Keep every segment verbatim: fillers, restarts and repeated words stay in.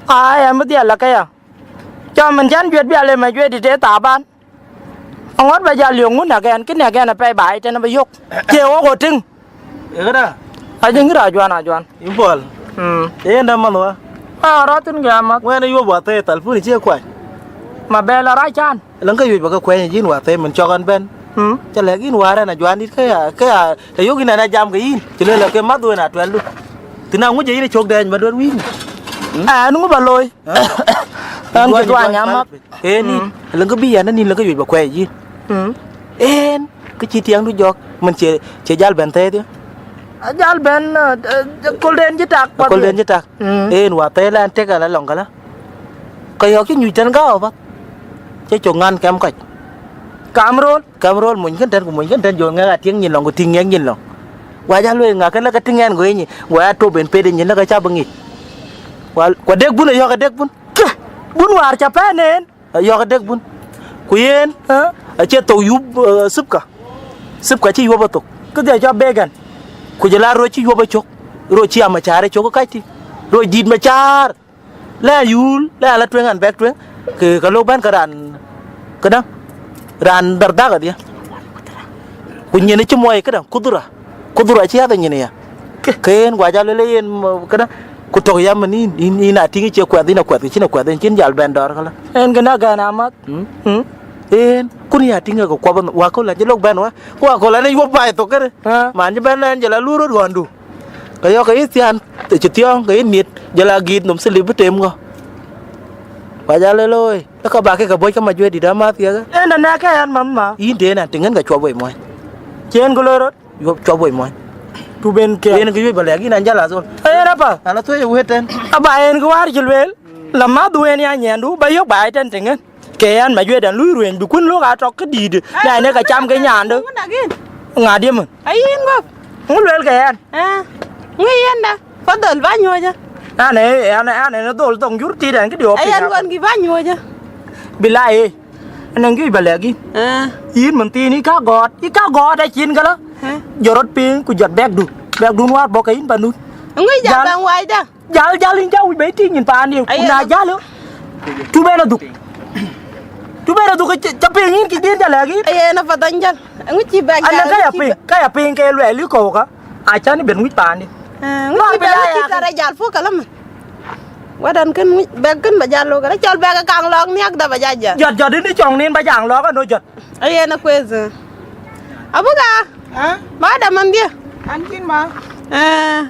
Ai, ɛn bï dhiɛl la këya. Cɔk mën cän juet bï alë ma juet dït ë thaban. Aŋot ba jal yök ŋun akɛn, kënë akɛn apɛi baai tën abï yök. Cie wok ɣo tïŋ. Ë këda? Acïn kë rac juan, a juan. Yïn Puɔl. Mm. Yen dä manh wa? A, rɔt thïn ke amath. Wɛn ë yuɔp wathëë thal pun cie kuany. Ma bɛ la rac can. Lëŋ ke yuec ba ke kuɛny yïn wathëë mën cɔk ɛn bɛ̈n. Mm. Ca lɛ̈k yïn wäär ɛn a juan dït këya, këya, të yök yïn ɛn a jam ke yïn. Cï lueel ke math wen a tuɛldu. Thïn aŋuc yïn ë cök dɛɛny ba duet wïïn. Mm. Ɛn ŋu ba looi? Ë? Ɛn cï tuany amath. Ëni, mm, lëŋ kë bï yɛn ëni lëŋ kë yuec ba kuɛɛc yïn. Mm. En, kë cï tiɛŋdu jɔk, mën cie, cie jal bɛ̈n thɛɛr thië. Ajal bɛ̈n, eh, eh, aköl den cï tak, aköl den cï tak. Mm. En, wa thɛɛr la ɛn tek ala lɔŋ kala. Ke yɔ̈k cï nyuc tën gääu apath. Cï cök ŋan kɛm kɔc. Kam röl. Kam röl mony kën tën ku mony kën tën jɔl ŋɛk a tiɛŋ nyin lɔŋ ku tiŋ ŋɛk nyin lɔŋ. Wa jal wëë ŋa kën lë ke tiŋ ɛn go yenyi, go ya top en pet en nyin lë ke ca bï ŋic. Wa, kua dek bun, ayɔ̈k a dek bun. Kë, bun wäär ca pɛ̈n en. Yɔ̈k dek bun. Ku yen, eh, acie thok yup, eh, sipka. Sipka cï yuɔp ë thok. Këdhie cɔk bek ɛn. Ku jɔl a roc cï yuɔp ë cök. Roc cï amacaar ë cök ë kac tï. Roc dït macaar. Lɛ yuul, lɛ ala tueŋ an bɛk tueŋ. Ke, ke lok bɛ̈n ke raan, këdäŋ, raan dhardhak adhie. Ku nyin cï muɔi këdäŋ, kudhura. Kudhura cï yath nyin ya. Ke, ke yen gua jal lele yen, mm, këdäŋ. Ku tök ya mën yïn, yïn, yïn a tïŋ cie kuɛth, yïn a kuɛth, cïn a kuɛth, yïn cïn jal bɛ̈n dɔɔr këlä. En kënë agɛn amath. Mm. Mm. En, kun ya tïŋ ke kuɔp, wa köl an cï lok bɛ̈n wa. Wa köl an ë yuɔp baai thok kënë. Ha. Man cï bɛ̈n an jɔl a luur röt ɣɔndu. Ke yɔ̈k ke yï thiaan, të cï thiɔ̈ɔ̈ŋ ke yï miet, jɔl a giit nɔm thilip bï tem ŋö. Wa jal lele oi. Ë ka ba ke ke bɔ̈c ke ma juëc dït amath kekë. En da nɛ̈k ke ɛn mama. Yïn të en an tïŋ en ka cuɔp wei muɔny. Cien ku loi röt. Yuɔp cuɔp wei muɔny. Tu ben ke. En kë yuec ba lɛ̈k yïn an jal a thol. Ee, rapa. An a thuëëc ë wëët tën. Aba en kë wäär cï lueel. La math wën ya nyiɛndu ba yök ba ai tën tïŋ en. Ke yɛn ma juëc dɛn lui ruëëny bï kun lok a tɔk këdïïtë. Ai, na ne ka cam ke nyaande. Ŋun agin. Ŋa dië mën? Ayïn gɔ̈k. Ŋu lueel ke yɛn? Eh, ŋu yɛn da? Fadhol ba nyuɔɔcë. An ee, an, an ee dhol thoŋ jur tiit ɛn këdï ɣɔp. Ayan wan kï ba nyuɔɔcë. Bila ee. Anɔŋ kï ba lɛ̈k yïn. Eh. Yïn mën thiin yï ka gɔɔt, yï ka gɔɔt acïn këlä. Eh. Jɔt rɔt piny ku jɔt bɛ̈kdu. Bɛ̈kdun wäär bɔ̈ ke yïn panun. Ŋu jal bɛ̈n wac da? Jal, jal yïn ca wic ba yï tïŋ yïn paandië. Ku na jal, tu ben adhuk. Tu ben adhuk, ca, ca piŋ yïn kï dhil ca lɛ̈k yïn. Ayen apath an jal. Ŋu cï bɛ̈k jal, ka ya piŋ, ka ya piŋ ke luɛɛl yï kɔ̈u ka. Acan ben wic paandië. Eh, ŋu cï bɛ̈k, ŋu cï thar jal puk kalam. Wadan kën wic, bɛ̈k kën ba jal lok, rɛc cɔl bɛ̈k kaŋ lɔk niak da ba jal jal. Jɔt, jɔt yïn cɔŋ nin ba jaŋ lɔk ano jɔt. Ayen akueth. Abuka. Ah? Ma da mandië. An kin ma. Eh,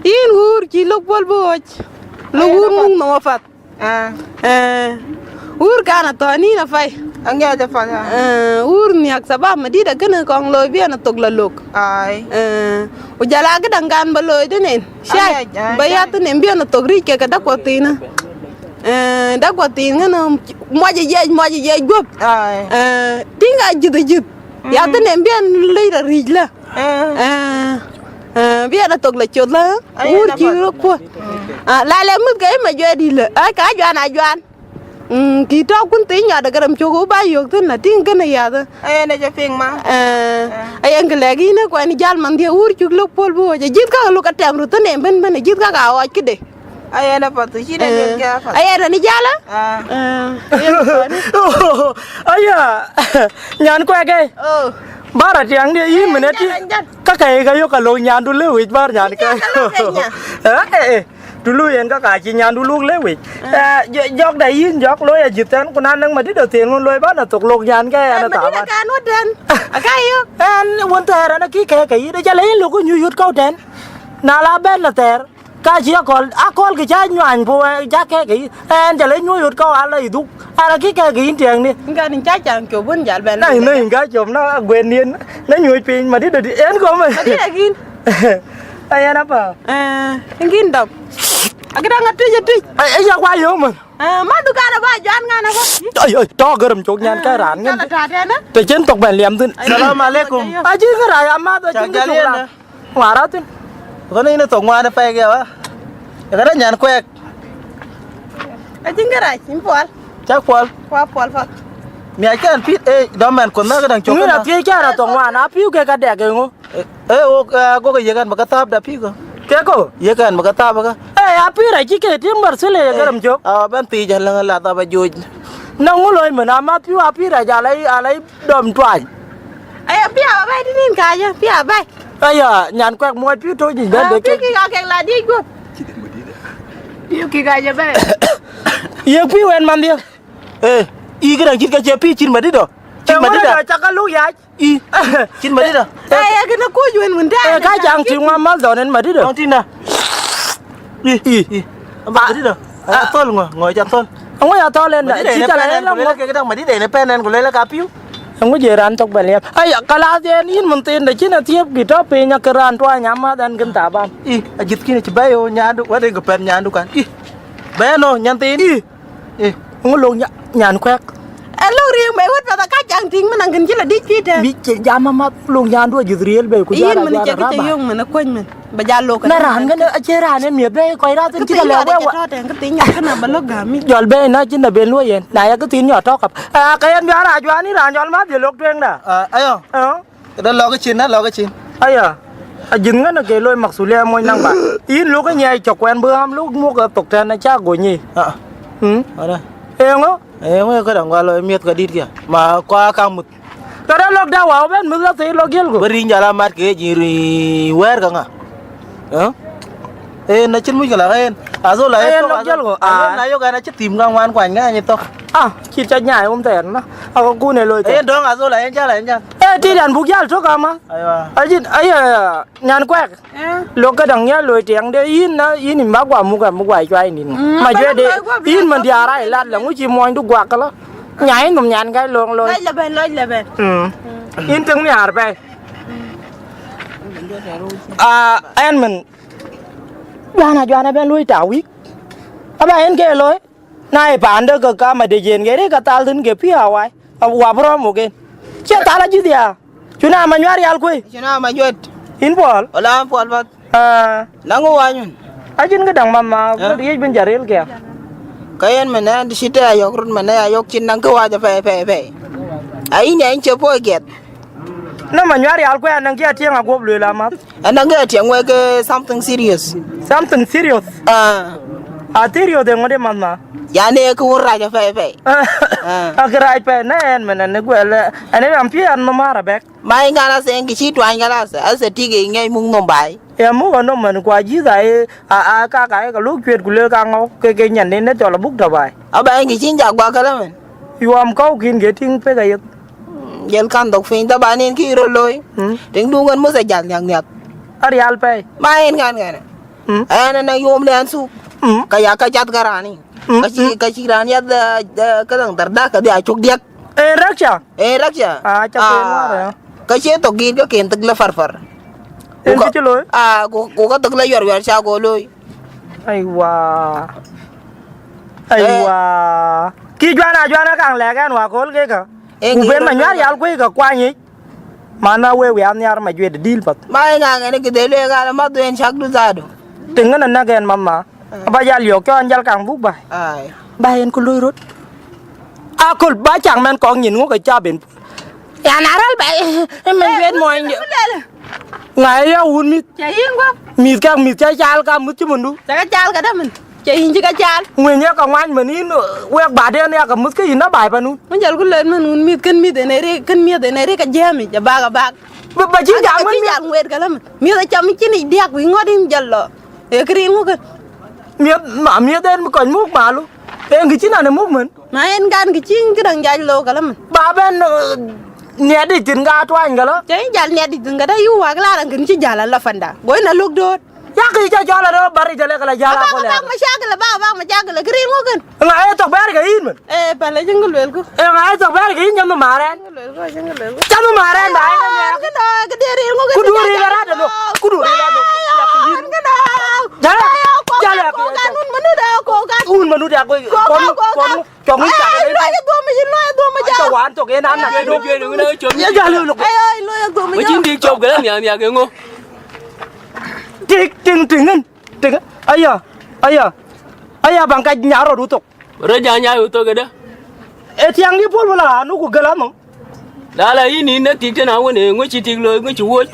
yïn wur cï lok puɔl bï ɣɔc. Lok wur muk nɔm apath. Ah. Eh, wur kan athɔ̈n yïn apai. Aŋiɛc apath, ah. Eh, wur niak sabab madït akënë kɔŋ looi bï ɛn athok la lok. Ai. Eh, ku jal a këdäŋ kan ba looi tënen. Cia, aŋiɛc, ai, ba ya tënen bï ɛn athok ric ke ke dak kuɔth thiinë. Eh, dak kuɔth thiin ŋënë, muɔc ë jiɛc, muɔc ë jiɛc guöp. Ai. Eh, tïŋ ajïth ajïth. Ya tënë bï ɛn lec rɔt ric lä. Eh. Eh, eh, bï ɛn athok la coth lä. Ai, wur cï röt kuö. Ah, la le mïth ke yï ma juëc dït lä. Ai, ka juan a juan. Mm, kï tɔ̈ kun thïn nyɔt ë gërëm cök, wä ba yök thïn la tïŋ kënë yath. Ayen ë ca piŋ ma. Eh, ayen kë lɛ̈k yïn ë kuɛn jal manhdië wur cuk lok puɔl bï ɣöc. Ajïth ka lok atɛm röt thïn ë bën bën, ajïth ka ka ɣɔc këde. Ayen apath, cïn ë yen ke apath. Ayen tënë jal ë? Ah. Eh, ayen tënë. Aya, nyan kuɛk ë. Oh. Bär atiɛŋdië yïn mën ë tï. Nyan, nyan. Ka ka ye ka yök ka lok nyandu lëu yic bär nyan kë. Nyan ka lok ë nya. Eh, eh, eh. Tulu yen ka ka cï nyandu luk lëu yic. Eh. Eh, jɔ-, jɔk da yïn jɔk loi ajïth tɛ̈n, ku na näŋ madït athiel ŋun loi bän athok lok nyan kë ɛn athaban. Madït akan wä tɛ̈n. Aka yök. Ɛn wun thɛɛr ɛn akï kɛ̈ɛ̈k ke yïn, ëcä le yïn lok ku nyuc yot kɔ̈u tɛ̈n. Na la bɛ̈n la thɛɛr. Ka cï akɔl, akɔl kï ca nyuany puɔ̈u, eh, ca kɛ̈ɛ̈k ke yïn. Ɛn ca le nyuɔ̈ɔ̈c ɣöt kɔ̈u ala yï dhuk. Ɛn akï kɛ̈ɛ̈k ke yïn tiɛɛŋni. Ŋa ni ca caŋ cop wën jal bɛ̈n. Na, na yïn ka cop, na guɛ̈n yen, na nyuɔ̈ɔ̈c piny, madït adï, ɛn kɔ̈u mën. Madït akïn. Ayen apa. Eh, ŋin dɔm. Akï daŋ atuc, atuc. Ai, ai, ya kua yök mën. Eh, ma dukan aba juan ŋan aba. Ai, ai, tɔ gërëm cok nyan ka raan ŋën. Cala ta tena. Të cïn thok bɛ̈n liɛm thïn. Salam alaikum. Acïn kë rac amath, acïn kë cuk la. Ŋuan rɔt thïn. Kɔn yïn ë thok ŋuan ë pɛɛk ya wa. Ë këdë nyan kuɛɛk? Acïn kërac, yïn puɔl. Cak puɔl. Wa puɔl path. Miac kɛn pit, eh, dɔm mɛn kuɔth na këdäŋ cök. Ŋïn këna. Athiëc kɛn a thok ŋuan, a piu ke ka dɛk eŋö? Eh, eh, wok, eh, agokë yiëk ɛn bä ke thap da pïu kë. Ke ko? Yiëk ɛn bä ke thap kä. Eh, Apïr acï ke tiim Marcelo ye gërëm cök. Awa bɛ̈n thiic alëŋ la dhap ajuöc. Na ŋö loi mën, amath piu apïr aca lɛi, alɛi dɔm tuany. Aya, pia ba bai tinin kaja, pia bai. Aya, nyan kuɛk muɔc piu tɔ̈ nyic bɛ̈n de kek. Pia kï ka kek la dic guɔ̈p. Pia kï kaja bai. Ye piu en manhdië. Eh, i këdäŋ cït ke cie piu cït madït dɔ. Cït madït dɔ. Cak ka luk yac. I, cït madït dɔ. Eh, ya kena kuc wen wen ta. Eh, ka caŋ tïŋ wa mal dɔn en madït dɔ. Dɔŋ tïŋ na. I, i, i. Aba madït dɔ. Athol ŋö, ŋö ca thol. Ŋö ya thol en da. Madït dɔ cït ene ala pɛn en la ku ŋö. Lele ke këdäŋ madït dɔ ene pɛn en ku lele ka piu. Ŋö je ran thok bɛn liap. Aya, kala den yïn mën thin da cïn athiep ki tɔ piny a ke ran tuany amath en kën thaban. I, ajïth kïn cï bɛ̈i o nyandu, wɛ̈t en ke pɛn nyandu kan. I, bɛ̈n o nyan thin. I. Eh, ŋö lok nya-, nyan kuɛk? Eh, lok riëëŋ bei wët path, aka caŋ tïŋ mën, aŋkën cï la dic pïïr tɛ̈n. Bï cï jam amat, lok nyandu ajïth riël bei, ku yen jual mën, ajual cï kë cï raba. Yöŋ mën akuëc mën, ba jal lok kënë. Na raan kënë acie raan ë miëth bei, kɔc rath en cï ke lɛ̈k wek wa. Tɔ̈ tɛ̈n, kë thiin nyɔk kënë ba lok gäm yï. Jɔl bei na cïn na ben luɔi yen, na ya kë thiin nyɔk tɔ̈ kap. Ah, ka yen bï a rac juan, yïn raan jɔl math ye lok tueŋda. Ah, ayo. Ah. Këdë lɔ̈k cin, na lɔ̈k cin. Aya, ajïth ŋën ke loi maksulia mony naŋ ba. Yïn luk ë nyiɛc cɔk kuɛn bï ɣam luk muk ë thok tɛ̈n acä gony yic. Ah. Hmm? Ada. Eeŋö? Eeŋö këdäŋ gua loi miëth ka dït kia. Ma kua kaŋ muth. Këdë lok da wau ben mïth la thii lok giël ku. Bï riŋ jal amat ke jiŋ riŋ wɛɛr ka ŋa? Eh? En acïn muckila, en. Azol a en lok jɔl ŋö? Azol na yok en acï thim ka ŋuan kuany ŋa en thok. Ah, cït ca nyaai wum thɛɛr na. Akɔkun ë loi thɛɛr. En dɔŋ Azol a en jal, en jal. Eh, tït an buk jal tök ama. Aywa. Ajin, aya, nyan kuɛk. Eh. Lok ke dɔŋ ya loi tiɛŋ de yïn na, yïn im ba gua muk am gua cuai nin. Mm, ma juɛ de, yïn man diara ilat la ŋu ci muɔny du guak la. Nyai num nyan gai long loi. Lɔc la ben, lɔc la ben. Mm. Yïn tiŋ miar bɛi. Ah, en min. Juana, juana ben lui ta wik. Aba en ke loy. Na e pande ke kama de jen ke re ka tal tin ke pia wai. Wa bro mo gen. Che tala jidh ya. Chuna ma nyuar yal kui. Chuna ma juet. In pol. Wala pol bat. Ah. Nangu wanyun. Ajin ke dang mama. Eh? Ye bin jaril ke. Kayen mena di shite ayok rut mena ayok chin nang ke waja pe pe pe. Ai ne in che po get. Na ma nyuar yal kui anang ke tiang agop lula ma. Anang ke tiang wek, eh, something serious. Something serious. Ah. A serious de ngode mama. Yani ke wur raja pe pe. Ah. A ke raj pe na en mena ne gwel. Ane am pi an no mara bek. Ma in gana sen ki chi twany gana se ase tike ngai mung nom bai. Ya muk anom man kua jitha e a a ka ka e ka luk cuet ku le ka ŋɔk ke ke nyan ne ne cɔl abuk tɔ bai. Aba en ki chin ja gua kala men. Yuam kau kin ke ting pe ka yet. Jel kan dok fin ta ba nen ki ro loy. Hmm. Ting du ngan musa jal nyak nyak. Arial pe. Ma en gan gan. Hmm. Ana na yom le an su. Hmm. Ka ya ka jat garani. Hmm. Ka chi ka chi ran ya da ka dang dar da ka dia chuk diak. Eh, rakcha. Eh, rakcha. Ah, cha pe ngwar ya. Ka che to gir ka ken tek la far far. En ki chilo. Ah, ko ko ka tek la yor yor cha go loy. Aiwa. Aiwa. Ki juana juana kang le gan wa kol ke ka. Ku ben ma nyar yal ku ka kwani. Mana we we an yar ma jwe de dil pat. Ma nga ngene ki de le ga ma do en chak du zado. Tinga na na gen mama. Aba jal yok cɔn jal kaŋ buk bai. Ai. Bai en ku lui rot. Akol ba cak mɛn kɔŋ nyin ŋuk ca ben. Ya na ral bai. Mɛn wet mɔny. Ŋa ya wun mit. Ca yin gua. Mit ka mit ca cal ka mut ci mundu. Ca ka cal ka da min. Ca yin ci ka cal. Ŋwen ya ka ŋwany man in wek ba den ya ka mut ka in na bai panun. Mun jal ku len man wun mit kan mit en ri kan mit en ri ka jami ja bag a bag. Ba ba ci jam man mit. Jal ŋwet ka la min. Mit a cam ci ni diak wi ŋot in jal lo. E kri ŋuk. Miɛt, ma miɛt en bï kɔc muk malu. En kï cïn an ë muk mën. Ma en gan kï cïn këdäŋ jac look alë mën. Ba bɛn, eh, niɛt dït thïn ka tuany ka lɔ. Cä yïn jal niɛt dït thïn ka dä yï wak lar an kën cï jal alɔ fanda. Go yïn a luk dööt. Yak kï cä cɔl arɔ bär ic alë ka la jal akɔl ya. Bak macakël, bak, bak macakël, kë ril ŋö kën? Ŋa ee thok bɛ̈ɛ̈r ke yïn mën? Eh, pälë cïn kë luelku. Eh, ŋa ee thok bɛ̈ɛ̈r ke yïn nyam marɛn? Cam marɛn ba en. Ku du ril arat no. Ku du ril arat no. Jala. Jala. Ko kan un manu da ko kan. Un manu da ko. Ko ko. Cok ni cak. Lo ye dom yi lo ye dom ja. Wan to ke nan na ke do. Ye jalo lo. Ayo lo ye dom ja. Wajin di cok gala ni ani age ngo. Tik ting ting. Tik. Aya. Aya. Aya bang ka nyaro du tok. Rɔ ja nyai wä thok këdë? Ë tiaŋdï puɔl wala anu ku gël anhom. Lala yïn yïn ë tik tën awën ë ŋö cï tik looi ŋö cï wuöc?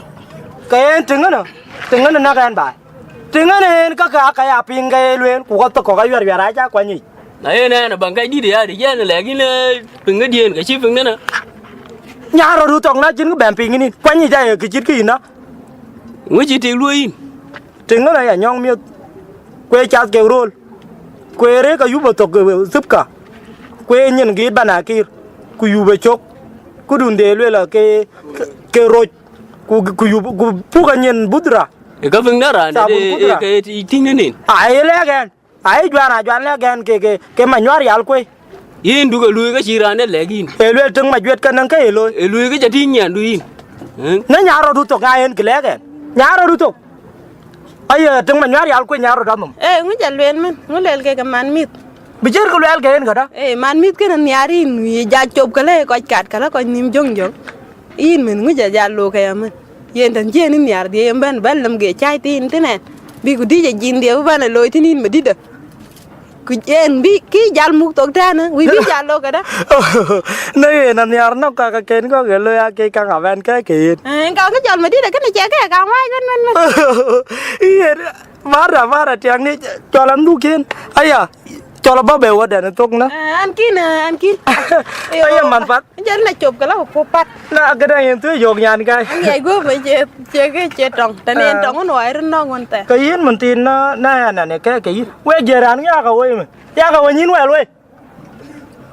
Ke en tïŋënë, tïŋënë näk ɛn baai. Tïŋ ënë en, käkkä aa ka ya piŋ ke ye lueel, ku ka thok kɔ̈k ayuɛr yuɛr aa cä kuany yic. Na yen ɛn abaŋ kac dït ya, dï yɛn lɛ̈k yïn, ee, piŋ këdiën, ka cï piŋ nɛn a. Nyaar rɔt thok na cïn kë bɛ̈n piŋ yïn, kuany yic ayë kë cït kë yïn a. Ŋö cï tik luɔ̈i yïn? Tïŋ ënë ya nyɔ̈ŋ miëth, ku ee cath kek rööl, ku ee rëëk ayup ë thok, ee, thipka, ku ee nyin giit banakir, ku yup ë cök, këdun de lueel ke, ke, ke roc, ku, ku yup, ku puk anyin budhra. Ë ka piŋ dä raan dɛ̈t, sabun ee, ee kudra. Ke ye tïŋ nɛn en. Aa, ye lɛ̈k ɛn. Aa, ye juan, aa juan lɛ̈k ɛn ke, ke, ke manyuar yal kuei. Yïn dukë luui ke cï raan dɛ̈t lɛ̈k yïn. Ee lueel tïŋ majuet ke nɛ̈ŋ ke ye looi. Ee luui ke ca tïŋ nyiɛndu yïn. Ëë? Në nyaar rɔt thok ŋa en kë lɛ̈k ɛn. Nyaar rɔt thok. Aye tïŋ manyuar yal kuei nyaar rɔt anhom. Ee, ŋö ca lueel mën? Ŋö lueel ke ke man mïth? Bï ciɛ̈t kë luɛɛl ke yen këdä? Ee, man mïth kënë nhiaar yïn, ye ja cop këlë kɔc kat, këlë kɔc nïïm jöŋjöŋ. Yïn mën ŋö ca jal look aya mën? Yen tën cï yen nhiaar dhie yen bɛ̈n, bɛ̈n lëm ge cäi thiin tënɛn. Bï ku dïc ë jin dhie bï bɛ̈n ë looi thïn yïn madïdä. Ku yen bï kï jal muk thok tɛ̈në, wï bï jal look këdä? Në yen anhiaar nɔ̈k ka ke ken kɔ̈k ë looi ake kaŋ abɛ̈n kɛ̈k ke yen. Ee, kaŋ kë jɔl madïdä kënë cie kë kaŋ wääc wën, wën, wën. Yen, Mara, mara, tiɛŋ ni, cɔl an dhuk yen. Aya, cɔl abä be wädɛn ë thok na. Ee, an kïn, ee, an kïn. Aya, man pat. Jɛl na cop ke la ku puɔ̈u pat. Na, këdäŋ yen thuëëc yök nyan kai. An yai guɔ̈p ë cie, cie ke cie tɔŋ. Tën yen tɔŋ wën wai rïn nɔ̈k wën thɛɛr. Ke yïn mën thiin na, na ya nɛn ë kɛ̈k ke yïn. Wek jiëë raan ŋiak awei mën. Yak awei nyin wɛl wei.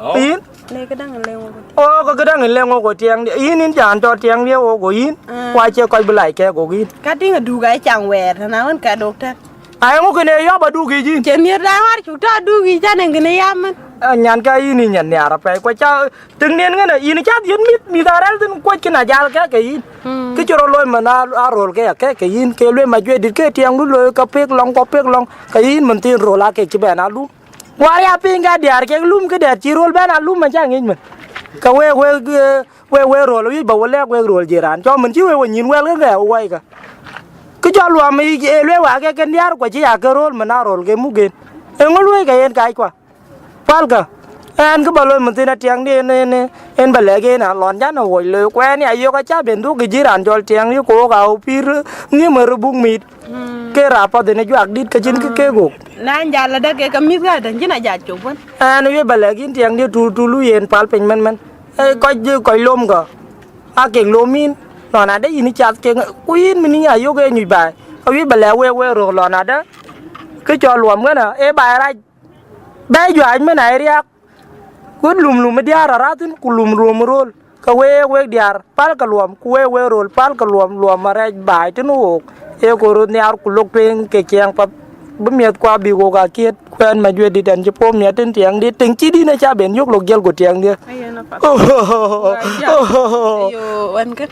Oh. Yïn? Le këdäŋ ë leŋ wok. Oh, ke këdäŋ ë leŋ wok tiɛŋdiɛ̈. Yïn, yïn jaan tɔ tiɛŋdiɛ̈ wok go yïn. Ah. Wa cie kɔc bï lac kɛ̈k go yïn. Ka tïŋ aduk ai caŋ wɛɛr, tëna wën ka dok tɛ̈n. Ai, ŋö kënë yɔ̈p aduk yic yïn? Cie nhiër dan wäär cuk tɔ aduk yic tɛ̈n ë kënë ya mën. Ah, nyan ka yïn, yïn nyan nhiaar apɛi. Ku ca tïŋ nin ŋënë, yïn ca dhiëth mïth, mïth arɛl thïn kuɔc kën ajal kɛ̈k ke yïn. Mm. Kë cï rɔt looi mën a, a rööl ke ya kɛ̈k ke yïn, ke lueel majuëc dït ke tiɛŋdu looi ke pek lɔŋ, ku pek lɔŋ, ke yïn mën thiin rööl aa kek cï bɛ̈n alum. Wäär ya piŋ ka diäär kek lum këdɛ̈t cï rööl bɛ̈n alum acä ŋic mën. Ke wek, wek, eh, wek, wek rööl, wïc ba we lɛ̈k wek rööl jiëë raan cɔl mën cï wek we nyïn wɛl ke ke woi ke. Kë cɔl luɔm ë, ë lueel wa ke kën diäär ku acï ya ke rööl mën a rööl ke muk en. Eeŋö luɔi ke yen kackua? Palkë, ɛn kë ba looi mën thïn atiɛŋdiɛ̈ en, en, en ba lɛ̈k en alɔn jana woi looi ku ɛn ya yök acä ben dhuk jiëë raan cɔl tiɛŋdiɛ̈ ku wok a wok pïïr nhiëm ë röt buk miit. Mm. Ke rap path ënë juak dït ke cïn kë kek wok. Na jal adä ke ke mïth ɣa tën cïn ajal cop wën. Ɛn wiëc ba lɛ̈k yïn tiɛŋdiɛ̈ tul, tul yen pal piny mën mën. Ee kɔc, kɔc lom kë. Aa kek lom yïn. Lɔn adä yïn ë cath kek, ku yïn mën yïn ayök ë nyuc baai. Ke wiëc ba lɛ̈k wek, wek röök lɔn adä. Kë cɔl luɔm kënë, ee baai rac. Bɛ̈ɛ̈i juëc mën aa ye riääk, ku lum lum ë diäär arɛ̈ɛ̈r thïn, ku lum lum ë rööl, ke week, wek diäär, palkë luɔm, ku week, wek rööl, palkë luɔm, luɔm arɛɛc baai tënë wook, ee ku röt nhiaar, ku lok tueŋ ke ciɛɛŋ path, bï miɛ̈thkua bïk wook akiët, ku ɛn majuëc dït ɛn cï puɔ̈u miɛt tën tiɛŋdiɛ̈, tïŋ cï dïn acä ben yök lok jiël ku tiɛŋdiɛ̈. Ayo, wɛn kë.